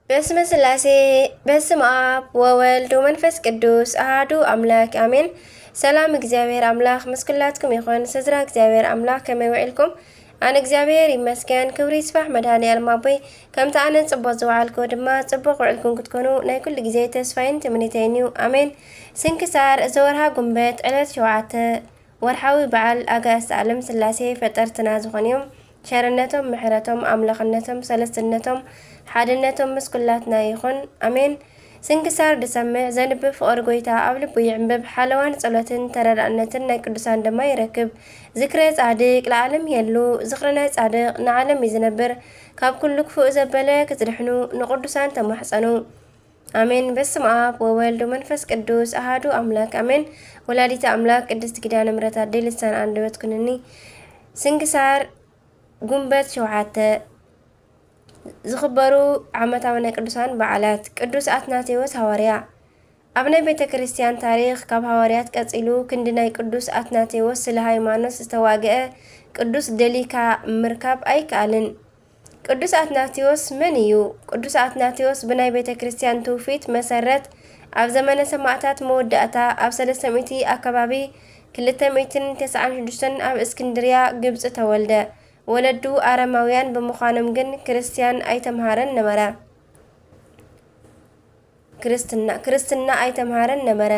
በስመ ስላሴ፣ በስመ ኣብ ወወልድ ወመንፈስ ቅዱስ ኣሃዱ ኣምላክ ኣሜን። ሰላም እግዚኣብሔር ኣምላክ ምስ ኩላትኩም ይኹን። ስድራ እግዚኣብሔር ኣምላክ ከመይ ውዒልኩም? ኣነ እግዚኣብሔር ይመስገን፣ ክብሪ ይስፋሕ መድኃኔ ዓለም ኣቦይ። ከምቲ ኣነ ጽቡቕ ዝወዓልኩ ድማ ጽቡቕ ውዕልኩም ክትኮኑ ናይ ኩሉ ግዜ ተስፋይን ትምኒተይን እዩ። ኣሜን። ስንክሳር ዘወርሃ ጉንበት ዕለት ሸውዓተ ወርሓዊ በዓል ኣጋእዝተ ዓለም ስላሴ ፈጠርትና ዝኾኑ እዮም። ቸርነቶም፣ ምሕረቶም፣ ኣምላኽነቶም፣ ሰለስትነቶም፣ ሓድነቶም ምስ ኩላትና ይኹን። ኣሜን። ስንክሳር ድሰምዕ ዘንብብ ፍቕሪ ጎይታ ኣብ ልቡ ይዕንብብ። ሓለዋን ጸሎትን ተረዳእነትን ናይ ቅዱሳን ድማ ይረክብ። ዝክረ ጻድቅ ለዓለም የሉ። ዝኽሪ ናይ ጻድቅ ንዓለም እዩ ዝነብር። ካብ ኩሉ ክፉእ ዘበለ ክትድሕኑ ንቅዱሳን ተማሕጸኑ። ኣሜን። በስመ ኣብ ወወልድ ወመንፈስ ቅዱስ ኣሃዱ ኣምላክ ኣሜን። ወላዲተ ኣምላክ ቅድስት ኪዳነ ምሕረት ኣደይ ልሳን ኣንደበት ኩንኒ። ስንክሳር ጉንበት ሸውዓተ። ዝኽበሩ ዓመታዊ ናይ ቅዱሳን በዓላት። ቅዱስ ኣትናቴዎስ ሃዋርያ። ኣብ ናይ ቤተ ክርስቲያን ታሪኽ ካብ ሃዋርያት ቀጺሉ ክንዲ ናይ ቅዱስ ኣትናቴዎስ ስለ ሃይማኖት ዝተዋግአ ቅዱስ ደሊካ ምርካብ ኣይከኣልን። ቅዱስ ኣትናቴዎስ መን እዩ? ቅዱስ ኣትናቴዎስ ብናይ ቤተ ክርስቲያን ትውፊት መሰረት ኣብ ዘመነ ሰማዕታት መወዳእታ ኣብ ሰለስተ ሚእቲ ኣከባቢ ክልተ ሚእትን ተስዓን ሽዱሽተን ኣብ እስክንድርያ ግብጺ ተወልደ። ወለዱ ኣረማውያን ብምዃኖም ግን ክርስቲያን ኣይተምሃረን ነበረ። ክርስትና፣ ክርስትና ኣይተምሃረን ነበረ።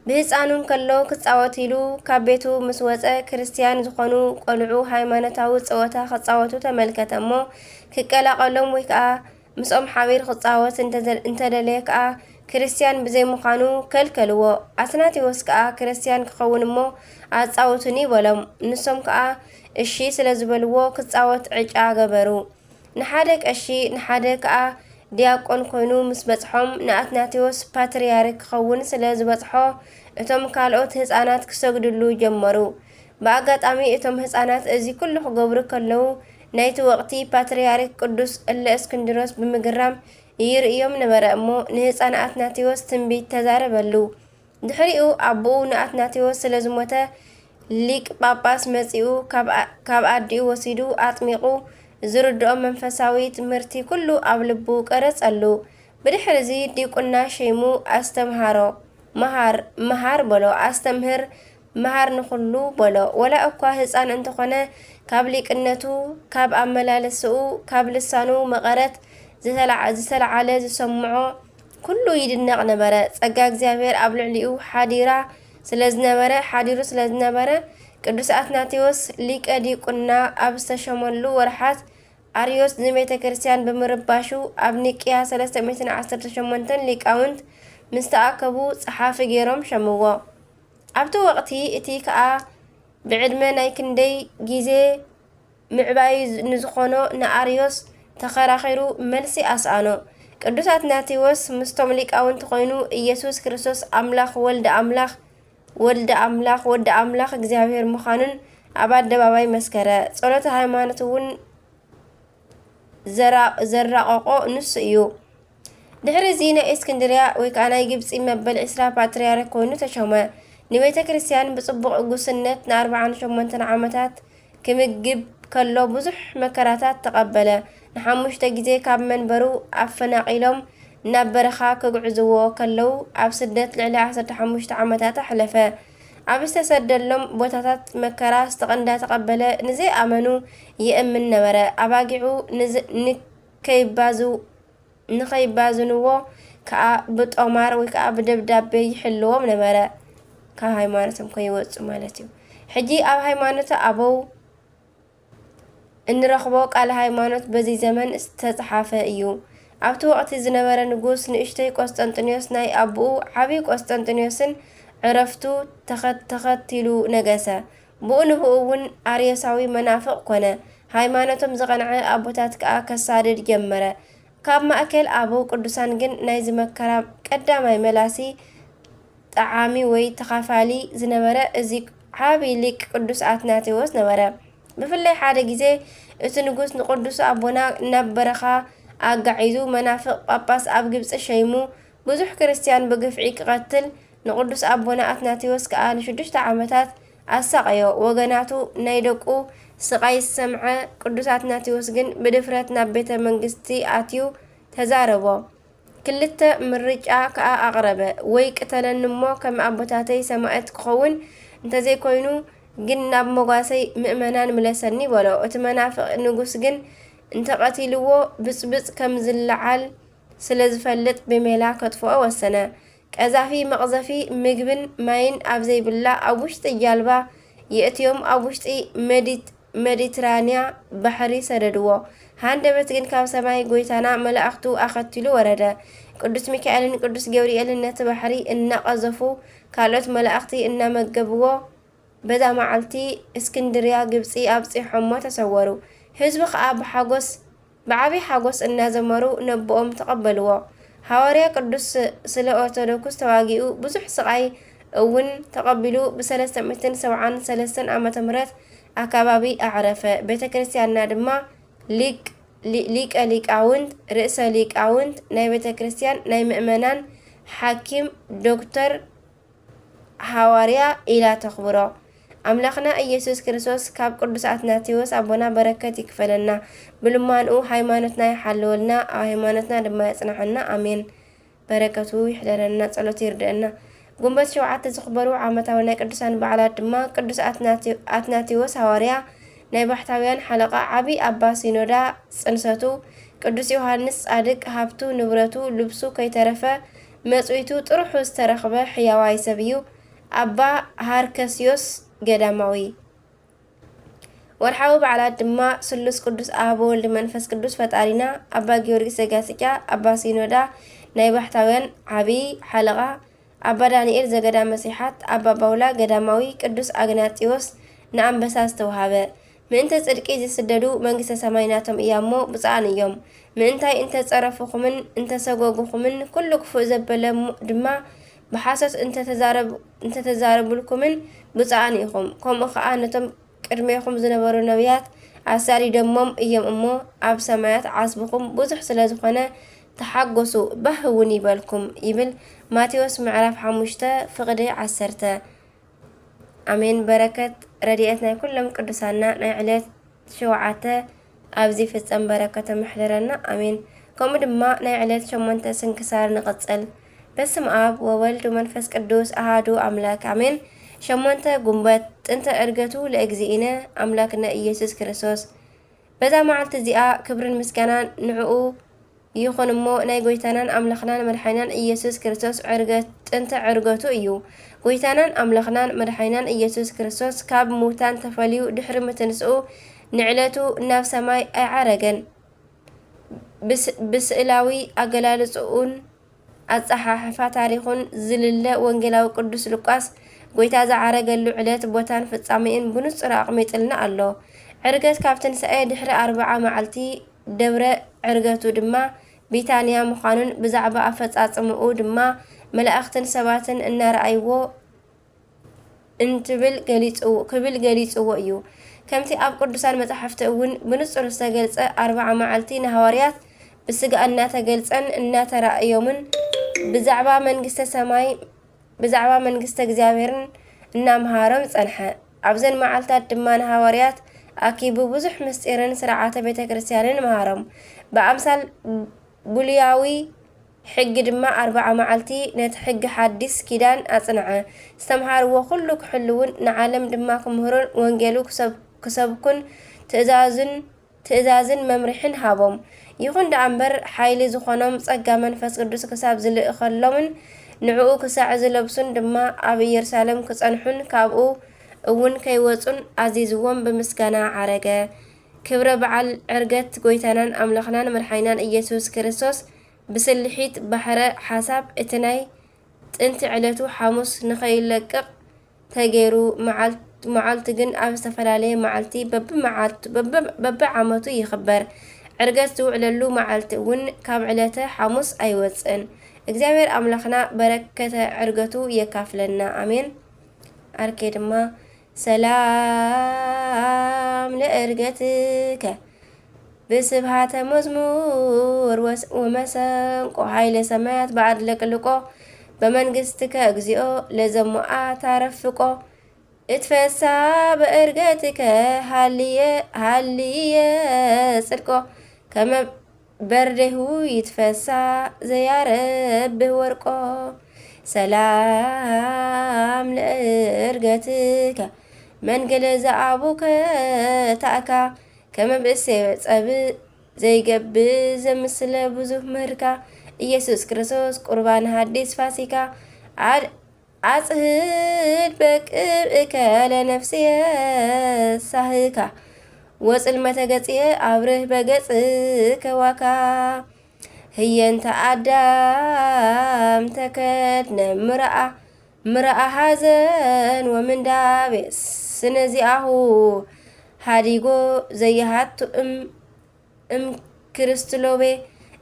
ብህፃኑ እንከሎ ክፃወት ኢሉ ካብ ቤቱ ምስ ወፀ ክርስቲያን ዝኾኑ ቆልዑ ሃይማኖታዊ ፀወታ ክፃወቱ ተመልከተ እሞ ክቀላቐሎም ወይ ከዓ ምስኦም ሓቢር ክፃወት እንተዘ-፣ እንተደለየ ከዓ ክርስቲያን ብዘይምዃኑ ከልከልዎ። ኣትናቴዎስ ከዓ ክርስቲያን ክኸውን እሞ ኣፃውቱኒ በሎም። ንሶም ከዓ እሺ ስለ ዝበልዎ ክፃወት ዕጫ ገበሩ። ንሓደ ቀሺ ንሓደ ከኣ ዲያቆን ኮይኑ ምስ በጽሖም፣ ንኣትናቴዎስ ፓትርያርክ ክኸውን ስለ ዝበጽሖ፣ እቶም ካልኦት ህጻናት ክሰግድሉ ጀመሩ። ብኣጋጣሚ እቶም ህጻናት እዚ ኩሉ ክገብሩ ከለዉ፣ ናይቲ ወቕቲ ፓትርያርክ ቅዱስ እለእስክንድሮስ ብምግራም ይርእዮም ነበረ እሞ፣ ንህጻን ኣትናቴዎስ ትንቢት ተዛረበሉ። ድሕሪኡ ኣቦኡ ንኣትናቴዎስ ስለ ዝሞተ፣ ሊቅ ጳጳስ መጺኡ ካብ ኣ-፣ ካብ ኣዲኡ ወሲዱ ኣጥሚቑ፣ ዝርድኦ መንፈሳዊ ትምህርቲ ኩሉ ኣብ ልቡ ቀረጸሉ። ብድሕርዚ ዲቁና ሸይሙ ኣስተምሃሮ። መሃር፣ መሃር በሎ፣ ኣስተምህር፣ መሃር ንኹሉ በሎ። ወላ እኳ ህጻን እንተኾነ፣ ካብ ሊቅነቱ፣ ካብ ኣመላለስኡ፣ ካብ ልሳኑ መቐረት ዝተለዓ-፣ ዝተለዓለ ዝሰምዖ ኩሉ ይድነቕ ነበረ። ጸጋ እግዚኣብሔር ኣብ ልዕሊኡ ሓዲራ ስለ ዝነበረ፣ ሓዲሩ ስለ ዝነበረ፣ ቅዱስ ኣትናቴዎስ ሊቀ ዲቁና ኣብ ዝተሸመሉ ወርሓት፣ ኣርዮስ ንቤተ ክርስቲያን ብምርባሹ፣ ኣብ ኒቅያ ሰለስተ ሚእትን ዓሰርተ ሸሞንተን ሊቃውንት ምስ ተኣከቡ፣ ጸሓፊ ገይሮም ሸምዎ። ኣብቲ ወቕቲ እቲ ከኣ ብዕድመ ናይ ክንደይ ግዜ ምዕባዩ ንዝኾኖ ንኣርዮስ ተኸራኺሩ መልሲ ኣስኣኖ። ቅዱስ ኣትናቴዎስ ምስቶም ሊቃውንቲ ኮይኑ፣ ኢየሱስ ክርስቶስ ኣምላኽ፣ ወልደ ኣምላኽ፣ ወልደ ኣምላኽ፣ ወዲ ኣምላኽ እግዚኣብሔር ምዃኑን ኣብ ኣደባባይ መስከረ። ጸሎተ ሃይማኖት እውን ዘራ-፣ ዘራቐቖ ንሱ እዩ። ድሕሪ እዚ ናይ እስክንድርያ ወይ ከዓ ናይ ግብፂ መበል ዕስራ ፓትርያርክ ኮይኑ ተሾመ። ንቤተ ክርስቲያን ብፅቡቕ ጉስነት ንኣርብዓን ሸሞንተን ዓመታት ክምግብ ከሎ ብዙሕ መከራታት ተቐበለ። ንሓሙሽተ ግዜ ካብ መንበሩ ኣፈናቒሎም ናብ በረኻ ከግዕዝዎ ከለዉ ኣብ ስደት ልዕሊ ዓሰርተ ሓሙሽተ ዓመታት ኣሕለፈ። ኣብ ዝተሰደሎም ቦታታት መከራ ስቕ እንዳተቐበለ ንዘይኣመኑ የእምን ነበረ። ኣባጊዑ ንዝ-፣ ንከይባዝው-፣ ንኸይባዝንዎ ከኣ ብጦማር ወይ ከኣ ብደብዳቤ ይሕልዎም ነበረ፣ ካብ ሃይማኖቶም ከይወጹ ማለት እዩ። ሕጂ ኣብ ሃይማኖተ ኣበው እንረኽቦ ቃለ ሃይማኖት በዚ ዘመን ዝተጽሓፈ እዩ። ኣብቲ ወቕቲ ዝነበረ ንጉስ ንእሽተይ ቆስጠንጢኖስ ናይ ኣቦኡ ዓብዪ ቆስጠንጢኖስን ዕረፍቱ ተኸ-፣ ተኸቲሉ ነገሰ። ብኡ ንብኡ እውን ኣርዮሳዊ መናፍቕ ኮነ። ሃይማኖቶም ዝቐንዐ ኣቦታት ከኣ ከሳድድ ጀመረ። ካብ ማእከል ኣበው ቅዱሳን ግን ናይዚ መከራ ቀዳማይ መላሲ ጠዓሚ ወይ ተኻፋሊ ዝነበረ እዚ ዓቢ ሊቅ ቅዱስ ኣትናቴዎስ ነበረ። ብፍላይ ሓደ ግዜ እቲ ንጉስ ንቅዱስ ኣቦና ናብ በረኻ ኣጋዒዙ መናፍቕ ጳጳስ ኣብ ግብጺ ሸይሙ ብዙሕ ክርስትያን ብግፍዒ ክቐትል ንቅዱስ ኣቦና ኣትናቴዎስ ከኣ ንሽዱሽተ ዓመታት ኣሳቐዮ። ወገናቱ ናይ ደቁ ስቓይ ዝሰምዐ ቅዱስ ኣትናቴዎስ ግን ብድፍረት ናብ ቤተ መንግስቲ ኣትዩ ተዛረቦ። ክልተ ምርጫ ከኣ ኣቕረበ፣ ወይ ቅተለኒ እሞ ከም ኣቦታተይ ሰማእት ክኸውን፣ እንተዘይኮይኑ ግን ናብ መጓሰይ ምእመናን ምለሰኒ በሎ። እቲ መናፍቕ ንጉስ ግን እንተቐቲልዎ ብጽብጽ ከም ዝለዓል ስለ ዝፈልጥ ብሜላ ከጥፍኦ ወሰነ። ቀዛፊ መቕዘፊ ምግብን ማይን ኣብ ዘይብላ ኣብ ውሽጢ ጃልባ የእትዮም ኣብ ውሽጢ መዲት መዲትራንያ ባሕሪ ሰደድዎ። ሃንደበት ግን ካብ ሰማይ ጎይታና መላእኽቱ ኣኸቲሉ ወረደ። ቅዱስ ሚካኤልን ቅዱስ ገብርኤልን ነቲ ባሕሪ እናቐዘፉ ካልኦት መላእኽቲ እናመገብዎ በዛ መዓልቲ እስክንድርያ ግብጺ ኣብጺሖሞ ተሰወሩ። ህዝቢ ኸኣ ብሓጎስ ብዓቢ ሓጎስ እናዘመሩ ነቦኦም ተቐበልዎ። ሃዋርያ ቅዱስ ስለ ኦርቶዶክስ ተዋጊኡ ብዙሕ ስቓይ እውን ተቐቢሉ ብሰለስተ ሚእትን ሰብዓን ሰለስተን ዓመተ ምህረት ኣካባቢ ኣዕረፈ። ቤተ ክርስቲያንና ድማ ሊቅ ሊ- ሊቀ ሊቃውንት ርእሰ ሊቃውንት ናይ ቤተ ክርስቲያን ናይ ምእመናን ሓኪም ዶክተር ሃዋርያ ኢላ ተኽብሮ። ኣምላኽና ኢየሱስ ክርስቶስ ካብ ቅዱስ ኣትናቴዎስ ኣቦና በረከት ይክፈለና። ብልማንኡ ሃይማኖትና ይሓልወልና፣ ኣብ ሃይማኖትና ድማ የጽንሐና። ኣሜን። በረከቱ ይሕደረና፣ ጸሎቱ ይርደአና። ጉንበት ሸውዓተ ዝኽበሩ ዓመታዊ ናይ ቅዱሳን በዓላት ድማ ቅዱስ ኣትናቴ- ኣትናቴዎስ ሃዋርያ ናይ ባሕታውያን ሓለቓ ዓቢ ኣባ ሲኖዳ ጽንሰቱ፣ ቅዱስ ዮሃንስ ጻድቅ ሃብቱ ንብረቱ ልብሱ ከይተረፈ መጽዊቱ ጥርሑ ዝተረኽበ ሕያዋይ ሰብ እዩ። ኣባ ሃርከስዮስ ገዳማዊ። ወርሓዊ በዓላት ድማ ስሉስ ቅዱስ ኣብ ወልድ መንፈስ ቅዱስ ፈጣሪና፣ ኣባ ጊዮርጊስ ዘጋስጫ፣ ኣባ ሲኖዳ ናይ ባሕታውያን ዓቢ ሓለቓ፣ ኣባ ዳንኤል ዘገዳም መሲሓት፣ ኣባ ባውላ ገዳማዊ፣ ቅዱስ ኣግናጢዎስ ንኣንበሳ ዝተውሃበ። ምእንተ ጽድቂ ዝስደዱ መንግስተ ሰማይ ናቶም እያ እሞ ብፁዓን እዮም። ምእንታይ እንተ ጸረፉኹምን እንተ ሰጎጉኹምን ኩሉ ክፉእ ዘበለ እሞ ድማ ብሓሶት እንተ ተዛረብ- እንተ ተዛረቡልኩምን ብፁዓን ኢኹም። ከምኡ ኸኣ ነቶም ቅድሜኹም ዝነበሩ ነቢያት ኣሳዲዶሞም እዮም እሞ ኣብ ሰማያት ዓስብኹም ብዙሕ ስለ ዝኾነ ተሓጎሱ ባህ እውን ይበልኩም ይብል ማቴዎስ ምዕራፍ ሓሙሽተ ፍቕዲ ዓሰርተ። ኣሜን። በረከት ረድኤት ናይ ኩሎም ቅዱሳና ናይ ዕለት ሸውዓተ ኣብዚ ፍጸም በረከቶም ይሕደረና። ኣሜን። ከምኡ ድማ ናይ ዕለት ሸሞንተ ስንክሳር ንቕጽል። በስም ኣብ ወወልድ ወመንፈስ ቅዱስ ኣሃዱ ኣምላክ ኣሜን። ሸሞንተ ጉንበት ጥንተ ዕርገቱ ለእግዚእነ ኣምላክነ ኢየሱስ ክርስቶስ። በዛ መዓልቲ እዚኣ ክብርን ምስጋናን ንዕኡ ይኹን እሞ ናይ ጎይታናን ኣምላኽናን መድሓኒናን ኢየሱስ ክርስቶስ ዕርገት ጥንተ ዕርገቱ እዩ። ጎይታናን ኣምላኽናን መድሓኒናን ኢየሱስ ክርስቶስ ካብ ምውታን ተፈልዩ ድሕሪ ምትንስኡ ንዕለቱ ናብ ሰማይ ኣይዓረገን። ብስ- ብስእላዊ ኣገላልጽኡን ኣጸሓሕፋ ታሪኹን ዝልለ ወንጌላዊ ቅዱስ ሉቃስ፣ ጎይታ ዝዓረገሉ ዕለት፣ ቦታን ፍጻሜኡን ብንጹር ኣቕሚጥልና ኣሎ። ዕርገት ካብ ትንሳኤ ድሕሪ ኣርብዓ መዓልቲ፣ ደብረ ዕርገቱ ድማ ቢታንያ ምዃኑን ብዛዕባ ኣፈጻጽምኡ ድማ መላእኽትን ሰባትን እናረኣይዎ እንትብል ገሊጽዎ ክብል ገሊጽዎ እዩ። ከምቲ ኣብ ቅዱሳን መጻሕፍቲ እውን ብንጹር ዝተገልጸ ኣርብዓ መዓልቲ ንሃዋርያት ብስጋ እናተገልጸን እናተራእዮምን ብዛዕባ መንግስተ ሰማይ ብዛዕባ መንግስተ እግዚኣብሔርን እናምሃሮም ጸንሐ። ኣብዘን መዓልታት ድማ ንሃዋርያት ኣኪቡ ብዙሕ ምስጢርን ስርዓተ ቤተ ክርስቲያንን መሃሮም። ብኣምሳል ብሉያዊ ሕጊ ድማ ኣርብዓ መዓልቲ ነቲ ሕጊ ሓዲስ ኪዳን ኣጽንዐ። ዝተምሃርዎ ኩሉ ክሕልውን ንዓለም ድማ ክምህሩን ወንጌሉ ክሰብ- ክሰብኩን ትእዛዙን ትእዛዝን መምርሕን ሃቦም። ይኹን ደኣ እምበር ሓይሊ ዝኾኖም ጸጋ መንፈስ ቅዱስ ክሳብ ዝልእኸሎምን ንዕኡ ክሳዕ ዝለብሱን ድማ ኣብ ኢየሩሳሌም ክጸንሑን ካብኡ እውን ከይወጹን ኣዚዝዎም ብምስጋና ዓረገ። ክብረ በዓል ዕርገት ጎይታናን ኣምላኽናን መድሓኒናን ኢየሱስ ክርስቶስ ብስልሒት ባሕረ ሓሳብ እቲ ናይ ጥንቲ ዕለቱ ሓሙስ ንኸይለቅቕ ተገይሩ፣ መዓልት- መዓልቱ ግን ኣብ ዝተፈላለየ መዓልቲ በብመዓልቱ- በብ- በብዓመቱ ይኽበር። ዕርገት ዝውዕለሉ መዓልቲ እውን ካብ ዕለተ ሓሙስ ኣይወፅእን። እግዚኣብሔር ኣምላኽና በረከተ ዕርገቱ የካፍለና። ኣሜን። ኣርኬ ድማ ሰላም ለእርገትከ ብስብሃተ መዝሙር ወስ- ወመሰንቆ ኃይለ ሰማያት በአድለቅልቆ በመንግሥትከ እግዚኦ ለዘሞአ ታረፍቆ እትፈሳ በእርገትከ ሃልየ ሃልየ ጽድቆ ከመ በርዴሁ ይትፈሳ ዘያረብህ ወርቆ። ሰላም ለእርገትከ መንገለ ዘአቡከ ታእካ ከመ ብእሴ ጸብእ ዘይገብእ ዘምስለ ብዙህ ምህርካ። ኢየሱስ ክርስቶስ ቁርባን ሐዲስ ፋሲካ አድ-፣ አጽህድ በቅብእከ ለነፍስየ ሳህካ ወጽልመተ ገጽየ አብርህ በገጽከ ዋካ። ህየንተ አዳም ተከድነ ምርአ ምርአ ሐዘን ወምንዳቤ ስነዚአሁ ሐዲጎ ዘይሃቱ እም እም ክርስትሎቤ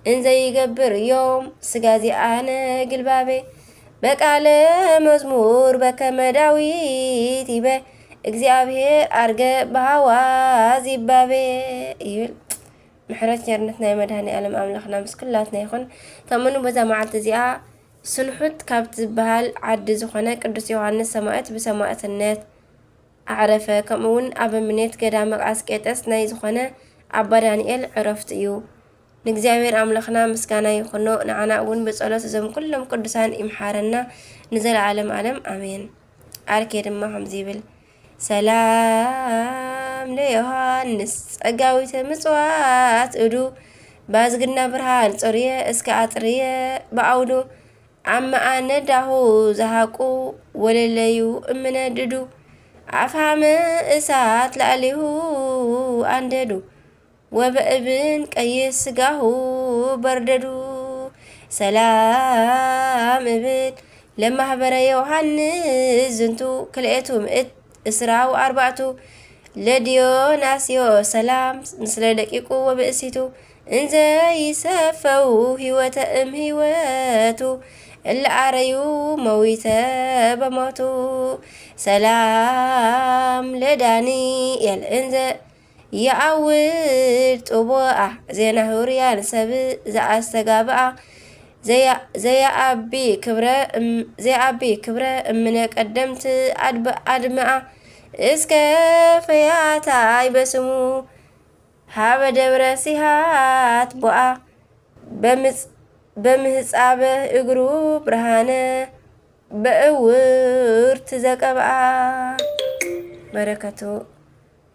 እንዘይገብር እዮም ስጋ ዚአነ ግልባቤ። በቃለ መዝሙር በከመ ዳዊት ይበ እግዚኣብሔር አርገ በሃዋ ዚባቤ ይብል። ምሕረት ቸርነት ናይ መድኃኔ ዓለም ኣምላኽና ምስ ኩላትና ይኹን። ከምኡውን በዛ መዓልቲ እዚኣ ስንሑት ካብ ዝበሃል ዓዲ ዝኾነ ቅዱስ ዮሃንስ ሰማዕት ብሰማዕትነት ኣዕረፈ። ከምኡውን ኣበምኔት ገዳመ ኣስቄጠስ ናይ ዝኾነ ኣባ ዳንኤል ዕረፍቱ እዩ። ንእግዚኣብሔር ኣምላኽና ምስጋና ይኹኖ። ንዓና እውን ብጸሎት እዞም ኩሎም ቅዱሳን ይምሓረና ንዘለዓለም ዓለም ኣሜን። ኣርኬ ድማ ከምዚ ይብል፣ ሰላም ለዮሃንስ ጸጋዊተ ምጽዋት እዱ፣ ባዝግና ብርሃን ጾርየ እስከ ኣጥርየ ብኣውዱ፣ ኣመኣ ነዳሁ ዝሃቁ ወለለዩ እምነድዱ፣ ኣፍሃመ እሳት ላዕሌሁ ኣንደዱ፣ ወበእብን ቀይስ ስጋሁ በርደዱ። ሰላም እብል ለማህበረ ዮሃንስ ዝንቱ ክልኤቱ ምእት እስራ ወኣርባዕቱ፣ ለዲዮናስዮ ሰላም ምስለ ደቂቁ ወብእሲቱ፣ እንዘ ይሰፈው ህይወተ እም ህይወቱ፣ እለ አረዩ መዊተ በሞቱ። ሰላም ለዳንኤል እንዘ የአውድ ጥቦአ፣ ዜና ህሩያን ሰብ ዘአስተጋብአ፣ ዘያ-፣ ዘየአቢ ክብረ እም-፣ ዘየአቢ ክብረ እምነ ቀደምት አድበ-፣ አድመአ፣ እስከ ፈያታይ በስሙ ሀበ ደብረ ሲሃት ቦአ፣ በምጽ-፣ በምህጻበ እግሩ ብርሃነ በእውርት ዘቀብአ። በረከቱ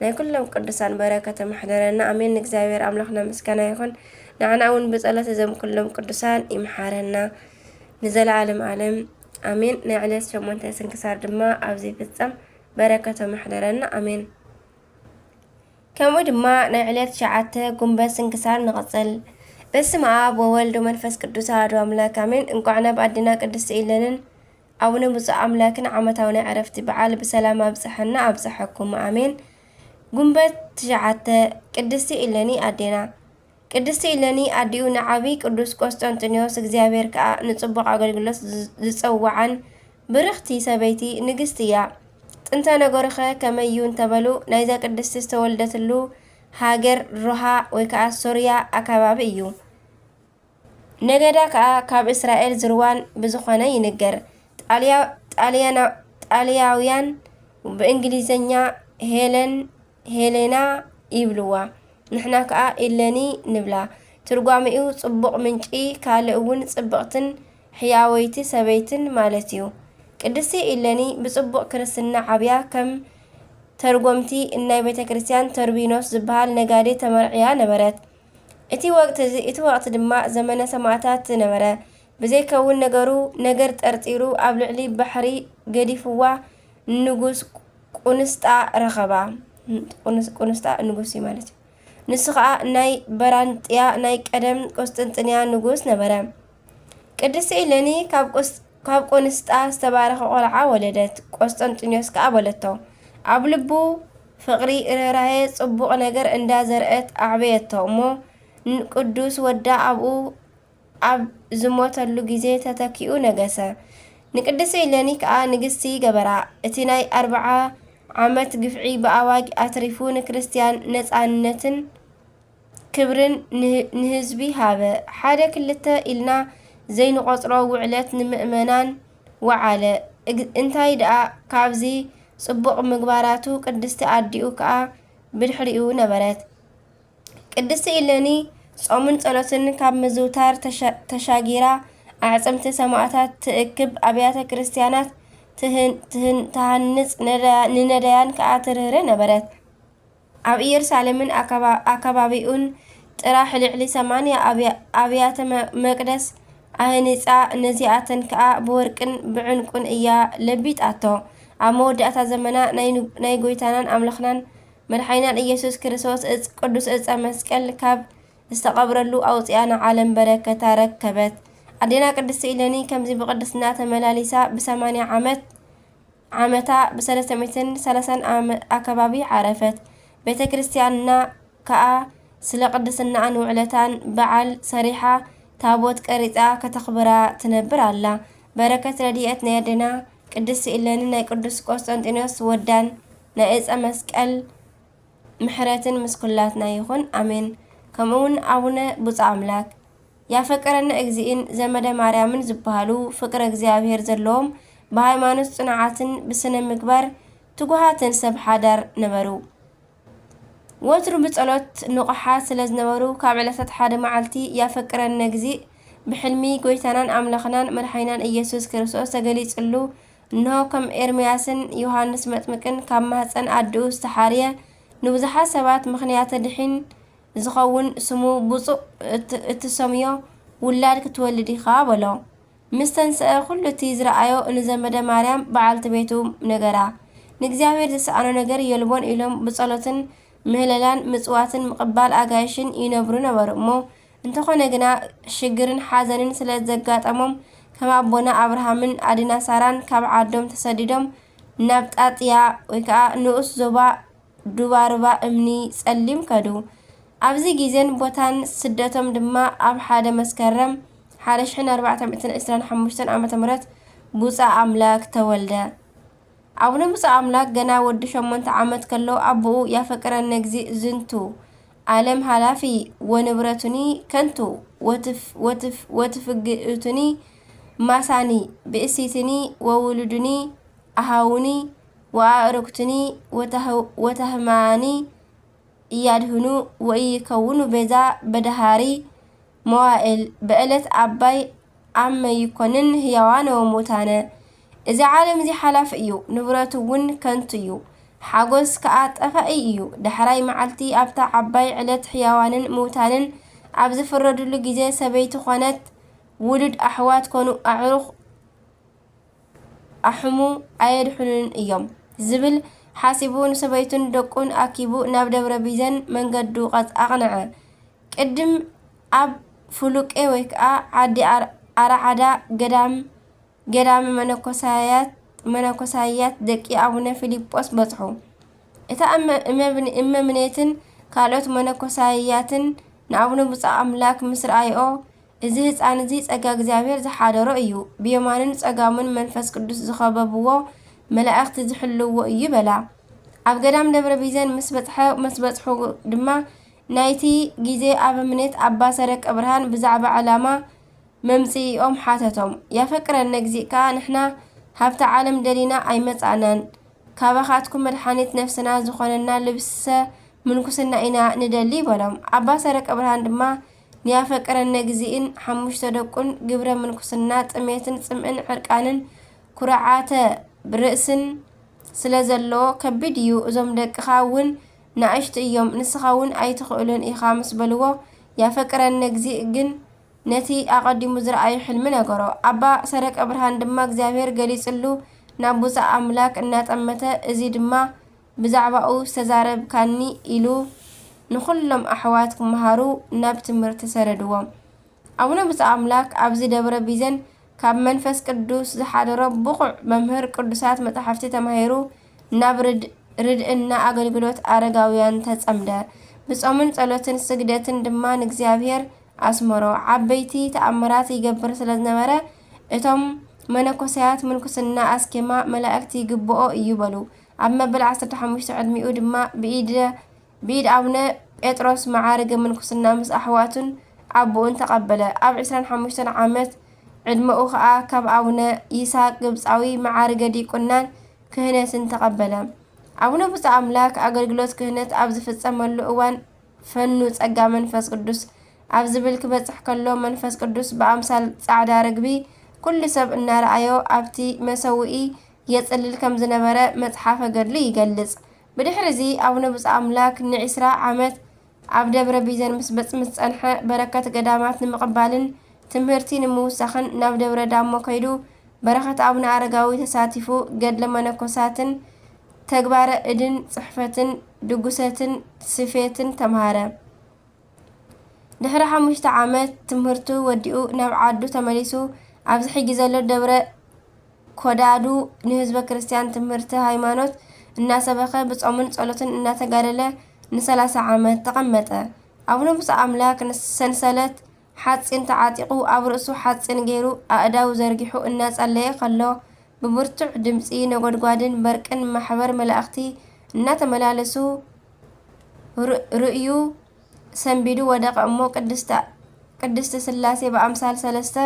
ናይ ኩሎም ቅዱሳን በረከተ ማሕደረና። ኣሜን። ንእግዚኣብሔር ኣምላኽና ምስጋና ይኹን። ንዓና እውን ብጸሎት እዞም ኩሎም ቅዱሳን ይምሓረና ንዘለዓለም ዓለም። ኣሜን። ናይ ዕለት ሸሞንተ ስንክሳር ድማ ኣብዚ ይፍጸም። በረከተ ማሕደረና። ኣሜን። ከምኡ ድማ ናይ ዕለት ትሽዓተ ጉንበት ስንክሳር ንቐጽል። በስመ አብ ወወልድ ወመንፈስ ቅዱስ አሐዱ አምላክ አሜን። እንቋዕ ናብ ኣዴና ቅድስቲ ኢለንን ኣቡነ ብፁዕ ኣምላክን ዓመታዊ ናይ ዕረፍቲ በዓል ብሰላም ኣብጽሐና ኣብጽሐኩም ኣሜን። ጉንበት ትሽዓተ ቅድስቲ ኢለኒ ኣዴና። ቅድስቲ ኢለኒ ኣዲኡ ንዓቢ ቅዱስ ቆስጠንጢኖስ እግዚኣብሔር ከኣ ንጽቡቕ ኣገልግሎት ዝ-፣ ዝጸውዓን ብርኽቲ ሰበይቲ ንግስቲ እያ። ጥንተ ነገሩኸ ከመይ እዩ እንተበሉ፣ ናይዛ ቅድስቲ ዝተወልደትሉ ሃገር ሮሃ ወይ ከኣ ሶርያ ኣከባቢ እዩ። ነገዳ ከኣ ካብ እስራኤል ዝርዋን ብዝኾነ ይንገር። ጣልያ-፣ ጣልያና-፣ ጣልያውያን ብእንግሊዘኛ ሄለን፣ ሄሌና ይብልዋ። ንሕና ከኣ ኢለኒ ንብላ። ትርጓሜኡ ጽቡቕ ምንጪ፣ ካልእ እውን ጽብቕትን ሕያወይቲ ሰበይትን ማለት እዩ። ቅድስቲ ኢለኒ ብጽቡቕ ክርስትና ዓብያ ከም ተርጎምቲ እናይ ቤተ ክርስቲያን ተርቢኖስ ዝበሃል ነጋዴ ተመርዕያ ነበረት። እቲ ወቅቲ እዚ፣ እቲ ወቅቲ ድማ ዘመነ ሰማእታት ነበረ። ብዘይከውን ነገሩ፣ ነገር ጠርጢሩ ኣብ ልዕሊ ባሕሪ ገዲፍዋ ንጉስ ቁንስጣ ረኸባ። ቁንስ-፣ ቁንስጣ ንጉስ እዩ ማለት እዩ። ንሱ ኸኣ ናይ በራንጥያ ናይ ቀደም ቁስጥንጥንያ ንጉስ ነበረ። ቅድስቲ ኢለኒ ካብ ቁስ-፣ ካብ ቁንስጣ ዝተባረኸ ቆልዓ ወለደት። ቆስጠንጢኖስ ከኣ በለቶ። ኣብ ልቡ ፍቕሪ፣ ርህራሄ፣ ጽቡቕ ነገር እንዳ ዘርአት ኣዕበየቶ እሞ፣ ንቅዱስ ወዳ ኣብኡ ኣብ ዝሞተሉ ግዜ ተተኪኡ ነገሰ። ንቅድስቲ ኢለኒ ከኣ ንግስቲ ገበራ። እቲ ናይ ኣርብዓ ዓመት ግፍዒ ብኣዋጅ ኣትሪፉ ንክርስትያን ነጻነትን ክብርን ንህ-፣ ንህዝቢ ሃበ። ሓደ ክልተ ኢልና ዘይንቖጽሮ ውዕለት ንምእመናን ወዓለ። እግ-፣ እንታይ ደኣ ካብዚ ጽቡቕ ምግባራቱ ቅድስቲ ኣዲኡ ከኣ ብድሕሪኡ ነበረት። ቅድስቲ ኢለኒ ጾምን ጸሎትን ካብ ምዝውታር ተሻ-፣ ተሻጊራ ኣዕጽምቲ ሰማእታት ትእክብ፣ ኣብያተ ክርስቲያናት ትህን-፣ ትህን-፣ ትሃንጽ፣ ነዳ-፣ ንነዳያን ከኣ ትርህርህ ነበረት። ኣብ ኢየሩሳሌምን ኣከባ-፣ ኣከባቢኡን ጥራሕ ልዕሊ ሰማንያ ኣብያ-፣ ኣብያተ መ-፣ መቅደስ ኣህኒጻ፣ ነዚኣተን ከኣ ብወርቅን ብዕንቁን እያ ለቢጣቶ። ኣብ መወዳእታ ዘመና ናይ ን-፣ ናይ ጐይታናን ኣምላኽናን መድሓኒናን ኢየሱስ ክርስቶስ እጽ-፣ ቅዱስ እጸ መስቀል ካብ ዝተቐብረሉ ኣውጺኣ ንዓለም በረከታ ረከበት። ኣዴና ቅድስቲ ኢለኒ ከምዚ ብቅድስና ተመላሊሳ ብሰማንያ ዓመት ዓመታ ብሰለስተ ሚእትን ሰላሳን ኣመ-፣ ኣከባቢ ዓረፈት። ቤተ ክርስቲያንና ከኣ ስለ ቅድስናኣን ውዕለታን በዓል ሰሪሓ ታቦት ቀሪጻ ከተኽብራ ትነብር ኣላ። በረከት ረድኤት ናይ ኣዴና ቅድስቲ ኢለኒ ናይ ቅዱስ ቆስጠንጢኖስ ወዳን ናይ እጸ መስቀል ምሕረትን ምስ ኩላትና ይኹን። ኣሜን። ከምኡ እውን ኣቡነ ብፁዕ ኣምላክ ያፈቀረነ እግዚእን ዘመደ ማርያምን ዝበሃሉ ፍቅረ እግዚኣብሔር ዘለዎም ብሃይማኖት ጽኑዓትን ብስነ ምግባር ትጉሃትን ሰብ ሓዳር ነበሩ። ወትሩ ብጸሎት ንቑሓት ስለ ዝነበሩ ካብ ዕለታት ሓደ መዓልቲ ያፈቀረነ እግዚእ ብሕልሚ ጎይታናን ኣምላኽናን መድሓኒናን ኢየሱስ ክርስቶስ ተገሊጽሉ። እንሆ ከም ኤርምያስን ዮሃንስ መጥምቅን ካብ ማህፀን ኣድኡ ዝተሓርየ ንብዙሓት ሰባት ምኽንያተ ድሒን ዝኸውን ስሙ ብፁዕ እት-፣ እትሰምዮ ውላድ ክትወልድ ኢኻ በሎ። ምስ ተንስአ ኩሉ እቲ ዝረኣዮ ንዘመደ ማርያም በዓልቲ ቤቱ ነገራ። ንእግዚኣብሔር ዝሰኣኖ ነገር የልቦን ኢሎም ብጸሎትን ምህለላን ምጽዋትን ምቕባል ኣጋይሽን ይነብሩ ነበሩ እሞ፣ እንተኾነ ግና ሽግርን ሓዘንን ስለ ዘጋጠሞም ከም ኣቦና ኣብርሃምን ኣድና ሳራን ካብ ዓዶም ተሰዲዶም ናብ ጣጥያ ወይ ከዓ ንኡስ ዞባ ዱባርባ እምኒ ጸሊም ከዱ። ኣብዚ ግዜን ቦታን ስደቶም ድማ ኣብ ሓደ መስከረም ሓደ ሽሕን ኣርባዕተ ሚእትን ዕስራን ሓሙሽተን ዓመተ ምህረት ቡጻ ኣምላክ ተወልደ። ኣቡነ ቡጻ ኣምላክ ገና ወዲ ሸሞንተ ዓመት ከሎ ኣቦኡ ያፈቅረነ እግዚእ ዝንቱ ዓለም ሃላፊ ወንብረቱኒ ከንቱ ወትፍ-፣ ወትፍ-፣ ወትፍግእቱኒ ማሳኒ ብእሲትኒ ወውሉዱኒ ኣሃውኒ ወኣእሩክትኒ ወታህ-፣ ወታህማኒ እያድህኑ ወኢይከውኑ ቤዛ በደሃሪ መዋእል በእለት ኣባይ ኣመ ይኮንን ህያዋነ ወሙታነ። እዚ ዓለም እዚ ሓላፊ እዩ፣ ንብረቱ እውን ከንቱ እዩ። ሓጎስ ከኣ ጠፋኢ እዩ። ዳሕራይ መዓልቲ ኣብታ ዓባይ ዕለት ሕያዋንን ምውታንን ኣብ ዝፍረዱሉ ግዜ ሰበይቲ ኮነት ውሉድ ኣሕዋት ኮኑ ኣዕሩኽ ኣሕሙ ኣየድሕኑን እዮም ዝብል ሓሲቡ ንሰበይቱን ደቁን ኣኪቡ ናብ ደብረ ቢዘን መንገዱ ቀጽ-፣ ኣቕንዐ። ቅድም ኣብ ፍሉቄ ወይ ከዓ ዓዲ ኣር-፣ ኣርዓዳ ገዳም፣ ገዳመ መነኮሳያት፣ መነኮሳያት ደቂ ኣቡነ ፊልጶስ በጽሑ። እታ እመ-፣ እመብን-፣ እመምኔትን ካልኦት መነኮሳያትን ንኣቡነ ብፁዕ ኣምላክ ምስ ረኣይኦ፣ እዚ ህፃን እዚ ጸጋ እግዚኣብሔር ዝሓደሮ እዩ፣ ብየማንን ጸጋምን መንፈስ ቅዱስ ዝኸበብዎ መላእኽቲ ዝሕልውዎ እዩ በላ። ኣብ ገዳም ደብረ ቢዘን ምስ በጽሐ፣ ምስ በጽሑ ድማ ናይቲ ግዜ ኣበምኔት ኣባ ሰረቀ ብርሃን ብዛዕባ ዕላማ መምጽኢኦም ሓተቶም። ያፈቅረነ እግዚእ ከኣ ንሕና ሃብቲ ዓለም ደሊና ኣይመጻእናን፣ ካባኻትኩም መድሓኒት ነፍስና ዝኾነና ልብሰ ምንኩስና ኢና ንደሊ በሎም። ኣባ ሰረቀ ብርሃን ድማ ንያፈቅረነ እግዚእን ሓሙሽተ ደቁን ግብረ ምንኩስና ጥሜትን ጽምእን ዕርቃንን ኩርዓተ ርእስን ስለ ዘለዎ ከቢድ እዩ። እዞም ደቅኻ እውን ናእሽቱ እዮም፣ ንስኻ እውን ኣይትኽእሎን ኢኻ ምስ በልዎ፣ ያፈቅረነ እግዚእ ግን ነቲ ኣቐዲሙ ዝረኣዮ ሕልሚ ነገሮ። ኣባ ሰረቀ ብርሃን ድማ እግዚኣብሔር ገሊጽሉ ናብ ብፁዕ ኣምላክ እናጠመተ፣ እዚ ድማ ብዛዕባኡ ዝተዛረብካኒ ኢሉ ንኹሎም ኣሕዋት ክመሃሩ ናብ ትምህርቲ ሰደድዎም። ኣቡነ ብፁዕ ኣምላክ ኣብዚ ደብረ ቢዘን ካብ መንፈስ ቅዱስ ዝሓደሮ ብቑዕ መምህር ቅዱሳት መጻሕፍቲ ተማሂሩ ናብ ርድ-፣ ርድእና ኣገልግሎት ኣረጋውያን ተጸምደ። ብጾምን ጸሎትን ስግደትን ድማ ንእግዚኣብሔር ኣስመሮ። ዓበይቲ ተኣምራት ይገብር ስለ ዝነበረ እቶም መነኮሳያት ምንኩስና ኣስኬማ መላእክት ይግብኦ እዩ በሉ። ኣብ መበል ዓሰርተ ሓሙሽተ ዕድሚኡ ድማ ብኢደ ብኢድ ኣቡነ ጴጥሮስ መዓርገ ምንኩስና ምስ ኣሕዋቱን ኣቦኡን ተቐበለ። ኣብ ዕስራን ሓሙሽተን ዓመት ዕድመኡ ኸኣ ካብ ኣቡነ ይስሐቅ ግብጻዊ መዓርገ ዲቁናን ክህነትን ተቐበለ። ኣቡነ ብፁዕ ኣምላክ ኣገልግሎት ክህነት ኣብ ዝፍጸመሉ እዋን ፈኑ ጸጋ መንፈስ ቅዱስ ኣብ ዝብል ክበጽሕ ከሎ መንፈስ ቅዱስ ብኣምሳል ጻዕዳ ርግቢ ኩሉ ሰብ እናረኣዮ ኣብቲ መሰውኢ የጽልል ከም ዝነበረ መጽሓፈ ገድሉ ይገልጽ። ብድሕሪ እዚ ኣቡነ ብፁዕ ኣምላክ ንዒስራ ዓመት ኣብ ደብረ ቢዘን ምስ በጽ ምስ ጸንሐ በረከት ገዳማት ንምቕባልን ትምህርቲ ንምውሳኽን ናብ ደብረ ዳሞ ከይዱ በረኸት ኣቡነ ኣረጋዊ ተሳቲፉ ገድለ መነኮሳትን ተግባረ እድን ጽሕፈትን ድጉሰትን ስፌትን ተምሃረ። ድሕሪ ሓሙሽተ ዓመት ትምህርቱ ወዲኡ ናብ ዓዱ ተመሊሱ ኣብዚ ሕጂ ዘሎ ደብረ ኮዳዱ ንህዝበ ክርስቲያን ትምህርቲ ሃይማኖት እናሰበኸ ብጾምን ጸሎትን እናተጋደለ ንሰላሳ ዓመት ተቐመጠ። ኣቡነ ብፁዕ ኣምላክ ንሰንሰለት ሓጺን ተዓጢቑ ኣብ ርእሱ ሓጺን ገይሩ ኣእዳው ዘርጊሑ እናጸለየ ከሎ ብብርቱዕ ድምጺ ነጎድጓድን በርቅን ማሕበር መላእኽቲ እናተመላለሱ ርእዩ ሰንቢዱ ወደቐ እሞ ቅድስተ ቅድስቲ ስላሴ ብኣምሳል ሰለስተ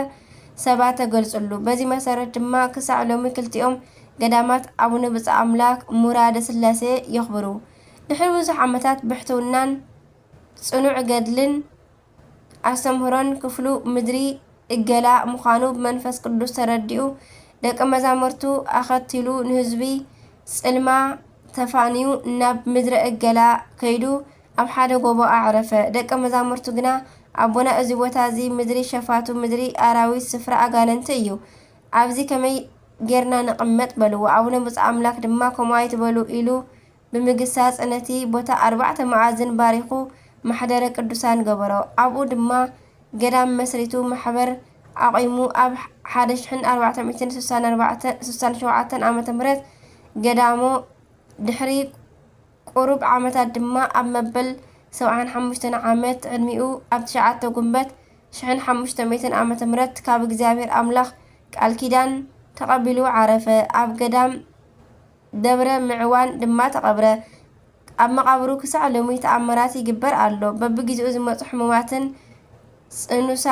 ሰባ ተገልጽሉ። በዚ መሰረት ድማ ክሳዕ ሎሚ ክልቲኦም ገዳማት ኣቡነ ብፁዕ ኣምላክ ሙራደ ስላሴ የኽብሩ። ድሕሪ ብዙሕ ዓመታት ብሕትውናን ጽኑዕ ገድልን ኣስተምህሮን ክፍሉ ምድሪ እገላ ምዃኑ ብመንፈስ ቅዱስ ተረዲኡ ደቀ መዛሙርቱ ኣኸቲሉ ንህዝቢ ጽልማ ተፋንዩ ናብ ምድረ እገላ ከይዱ ኣብ ሓደ ጎቦ ኣዕረፈ። ደቀ መዛሙርቱ ግና ኣቦና እዚ ቦታ እዚ ምድሪ ሸፋቱ ምድሪ ኣራዊት ስፍራ ኣጋንንቲ እዩ። ኣብዚ ከመይ ጌርና ንቕመጥ በልዎ። ኣቡነ ብፁዕ ኣምላክ ድማ ከምኡ ኣይትበሉ ኢሉ ብምግሳጽ ነቲ ቦታ ኣርባዕተ መኣዝን ባሪኹ ማሕደረ ቅዱሳን ገበሮ። ኣብኡ ድማ ገዳም መስሪቱ ማሕበር ኣቒሙ ኣብ ሓደ ሽሕን ኣርባዕተ ሚእትን ስሳን ኣርባዕተን ስሳን ሸውዓተን ዓመተ ምህረት ገዳሞ ድሕሪ ቁሩብ ዓመታት ድማ ኣብ መበል ሰብዓን ሓሙሽተን ዓመት ዕድሚኡ ኣብ ትሽዓተ ጉንበት ሽሕን ሓሙሽተ ሚእትን ዓመተ ምህረት ካብ እግዚኣብሔር ኣምላኽ ቃል ኪዳን ተቐቢሉ ዓረፈ። ኣብ ገዳም ደብረ ምዕዋን ድማ ተቐብረ። ኣብ መቓብሩ ክሳዕ ሎሚ ተኣምራት ይግበር ኣሎ። በብግዜኡ ዝመጹ ሕሙማትን ጽኑሳ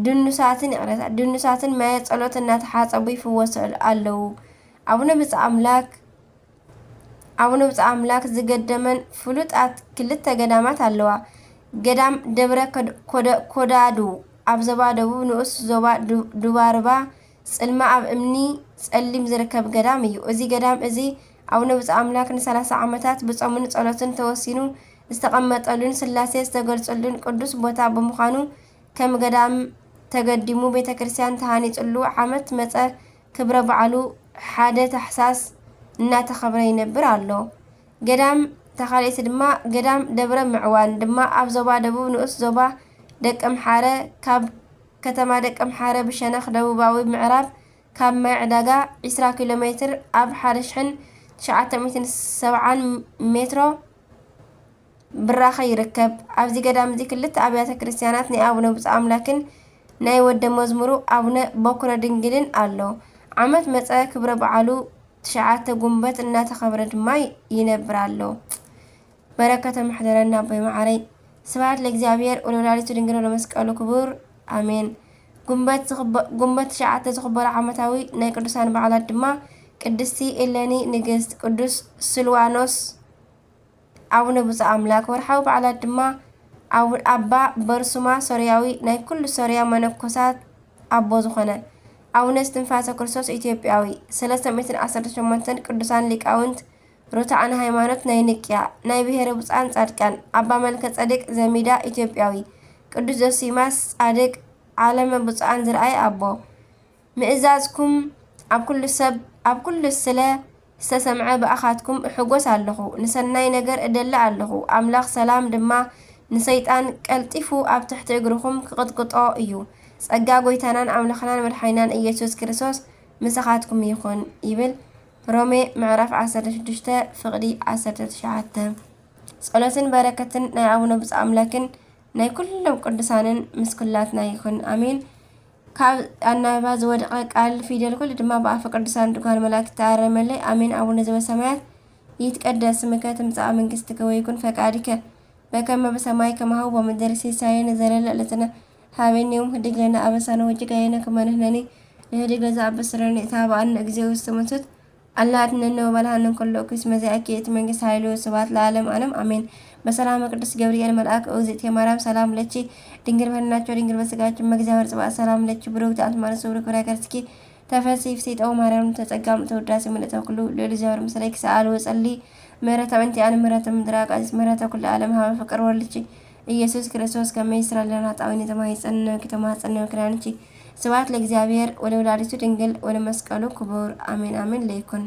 ድኑሳትን ይቕረታ ድኑሳትን ማየ ጸሎት እናተሓጸቡ ይፍወሱ ኣለዉ። ኣቡነ ብፁዕ ኣምላክ ኣቡነ ብፁዕ ኣምላክ ዝገደመን ፍሉጣት ክልተ ገዳማት ኣለዋ። ገዳም ደብረ ኮዳዱ ኣብ ዞባ ደቡብ ንኡስ ዞባ ዱባርባ ጽልማ ኣብ እምኒ ጸሊም ዝርከብ ገዳም እዩ። እዚ ገዳም እዚ ኣቡነ ብፁዕ ኣምላክ ንሰላሳ ዓመታት ብጾምን ጸሎትን ተወሲኑ ዝተቐመጠሉን ስላሴ ዝተገልጸሉን ቅዱስ ቦታ ብምዃኑ ከም ገዳም ተገዲሙ ቤተ ክርስቲያን ተሃኒጽሉ ዓመት መጸ ክብረ በዓሉ ሓደ ታሕሳስ እናተኸብረ ይነብር ኣሎ። ገዳም ተኻልእቲ ድማ ገዳም ደብረ ምዕዋን ድማ ኣብ ዞባ ደቡብ ንኡስ ዞባ ደቀምሓረ ካብ ከተማ ደቀምሓረ ብሸነኽ ደቡባዊ ምዕራብ ካብ ማይ ዕዳጋ ዒስራ ኪሎ ሜትር ኣብ ሓደ ሽሕን ትሽዓተ ሚእትን ሰብዓን ሜትሮ ብራኸ ይርከብ። ኣብዚ ገዳም እዚ ክልተ ኣብያተ ክርስቲያናት ናይ ኣቡነ ብፁዕ ኣምላክን ናይ ወደ መዝሙሩ ኣቡነ በኩረ ድንግልን ኣሎ። ዓመት መጸ ክብረ በዓሉ ትሽዓተ ጉንበት እናተኸብረ ድማ ይነብር ኣሎ። በረከቶም ይሕደረና ኣቦይ መዓረይ። ስብሐት ለእግዚኣብሔር ወለወላዲቱ ድንግል ወለመስቀሉ ክቡር ኣሜን። ጉንበት ዝኽበ- ጉንበት ትሽዓተ ዝኽበሩ ዓመታዊ ናይ ቅዱሳን በዓላት ድማ ቅድስቲ እሌኒ ንግስት፣ ቅዱስ ስልዋኖስ ኣቡነ ብፁዕ ኣምላክ። ወርሓዊ በዓላት ድማ ኣቡ- ኣባ በርሱማ ሶርያዊ ናይ ኩሉ ሶርያ መነኮሳት ኣቦ ዝኾነ ኣቡነ እስትንፋሰ ክርስቶስ ኢትዮጵያዊ ሰለስተ ሚእትን ዓሰርተ ሸሞንተን ቅዱሳን ሊቃውንት ርቱዓን ሃይማኖት ናይ ንቅያ ናይ ብሔረ ብፁዓን ጻድቃን ኣባ መልከ ጸዴቅ ዘሚዳ ኢትዮጵያዊ ቅዱስ ዞሲማስ ጻድቅ ዓለመ ብፁዓን ዝረኣየ ኣቦ ምእዛዝኩም ኣብ ኩሉ ሰብ ኣብ ኩሉ ስለ ዝተሰምዐ ብኣኻትኩም እሕጎስ ኣለኹ። ንሰናይ ነገር እደሊ ኣለኹ። ኣምላኽ ሰላም ድማ ንሰይጣን ቀልጢፉ ኣብ ትሕቲ እግርኹም ክቕጥቅጦ እዩ። ጸጋ ጐይታናን ኣምላኽናን መድሓኒናን ኢየሱስ ክርስቶስ ምሳኻትኩም ይኹን ይብል። ሮሜ ምዕራፍ ዓሰርተ ሽዱሽተ ፍቕዲ ዓሰርተ ትሽዓተ። ጸሎትን በረከትን ናይ ኣቡነ ብፁዕ ኣምላክን ናይ ኩሎም ቅዱሳንን ምስ ኩላትና ይኹን ኣሜን። ካብ ኣናብባ ዝወደቐ ቃል ፊደል ኩሉ ድማ ብኣፈ ቅዱሳን ድጓን መላእክት ተኣረመለይ ኣሜን። ኣቡነ ዘበሰማያት ይትቀደስ ስምከ ትምጻእ መንግስትከ ወይኩን ፈቃድከ በከመ በሰማይ ከማሁ በምድር ሲሳየነ ዘለለ ዕለትነ ሃበኒ ዮም ህድግ ለነ አበሳነ ወጌጋየነ ከመ ንሕነኒ ንህድግ ለዘአበሰ ለነ ኢታብአነ እግዚኦ ውስተ መንሱት አላ አድነነ ወባልሃነ እንከሎ ኩስ መዚአኪ እቲ መንግስት ኃይሉ ስብሐት ለዓለም ዓለም አሜን። በሰላመ ቅዱስ ገብርኤል መልአክ እግዝእትየ ማርያም ሰላም ለኪ ድንግል በህልናቸው ድንግል በስጋቸው መግዚአብሔር ጽባሕ ሰላም ለኪ ብሩክት አንቲ ማርያም ስብሪ ክብረ ከርስኪ ተፈሲ ፍሲጠው ማርያም ተጸጋም ተወዳሲ ምልእተ ኩሉ ልዑል እግዚአብሔር ምስሌኪ ሰአል ወጸሊ ምሕረተ እንቲአን ምሕረተ ምድራ ቃዚት ምሕረተ ኩሉ ዓለም ሀበ ፍቅር ወልድኪ ኢየሱስ ክርስቶስ ከመ ይስራ ለነ ኃጣውኢነ ተማይጸነ ከተማጸነ ክዳንኪ ስብሐት ለእግዚአብሔር ወለወላዲቱ ድንግል ወለመስቀሉ ክቡር አሜን አሜን ለይኩን።